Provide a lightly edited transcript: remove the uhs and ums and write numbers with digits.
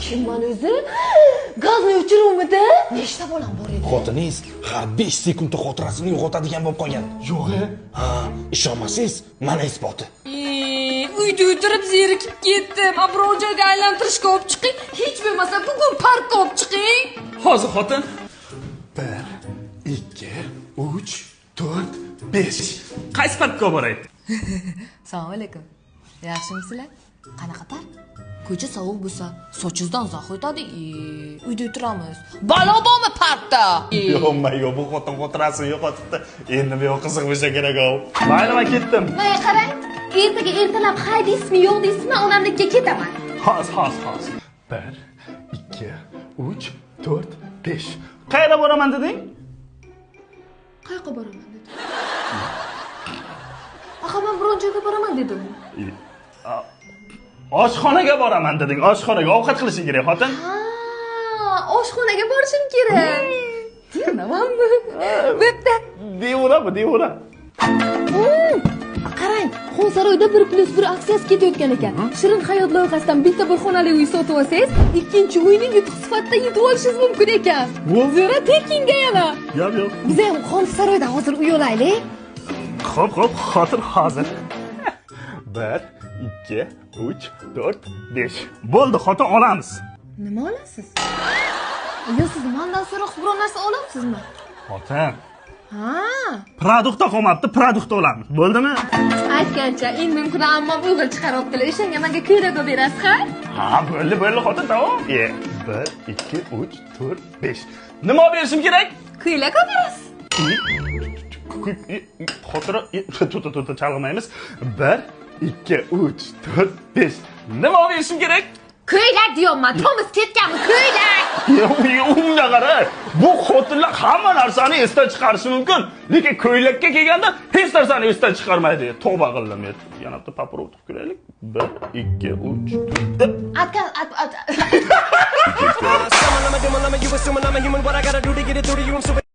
Kimman o'zi? Gazni o'chiruvmidi? Nechta bolam bor edi? Xotiningiz har 5 sekundda xotirasini yo'qotadigan bo'lib qolgan. Yo'q e. Ha, ishonmasangiz, mana isboti. Uyda o'tirib zerikib ketdim. Biror joyga aylantirishga olib chiqing. Hech bo'lmasa bugun parkka olib chiqing. Hozir, xotin. 1, 2, 3, 4, 5. Qaysi parkka olib boray? Assalomu alaykum. Yaxshimisizlar? Qanaqa park? Ko'cha sovuq bo'lsa, sochingizdan zax o'tadi. Uyda o'tiramiz. Balo bormi parkda? Yo'q, yo'q, bu xotin xotirasini yo'qotibdi. Endi bu yoq qiziq bo'lsa kerak. Mayli, man ketdim. Mana qarang, ertaga ertalab haydaysizmi, yo'q deysizmi, onamnikiga ketaman. Hozir, hozir, hozir. 1, 2, 3, 4, 5. Qayerga boraman deding? Qayoqqa boraman dedim. Axir man biron joyga boraman dedim. Oshxonaga boraman deding. Oshxonaga ovqat qilishing kerak, xotin. Ha, oshxonaga borishim kerak. Deyamanmi? Bo'pti. Devona bu, devona. Qarang, Xonsaroyda 1+1 aksiyasi ketayotgan ekan. Shirin hayot loyihasidan bitta bir xonali uy sotib olsangiz, ikkinchi uyni yutuq sifatida yutib olishingiz mumkin ekan. Zo'ra, tekinga yana. Yo'q, yo'q. Biz ham Xonsaroydan hozir uy olaylik. Xo'p, xo'p, xotin, hozir. 1, 2, 3, 4, 5. Bo'ldi, xotin, olamiz. Nima olasiz? Yo, siz mandan so'roq biror narsa olamsizmi? Xotin, Ha, продукт qolmabdi, продукт olamiz. Bo'ldimi? Aytgancha, indin kuni ammam o'g'il chiqaryaptilar. O'shanga menga ko'ylak olib berasiz, ha? Ha, bo'ldi, bo'ldi, xotin, tamom. 1, 2, 3, 4, 5. Nima olib berishim kerak? Ko'ylak olib berasiz. Xotira, to'ta, to'ta, chalg'imaymiz. 1, 2, 3, 4, 5. Nima olib berishim kerak? Ko'ylak deyapman. Tomiz ketganmi ko'ylak? Unga qara, bu xotinlar hamma narsani esdan chiqarishi mumkin, lekin ko'ylakka kelganda hech narsani esdan chiqarmaydi. Tavba qildim. Yana bitta попробовать qilib ko'raylik. 1, 2, 3, 4. Отказ, от, от. Summon, I'm a demon, I'm a you assuming I'm a human. What I gotta do to get it through to you? I'm super.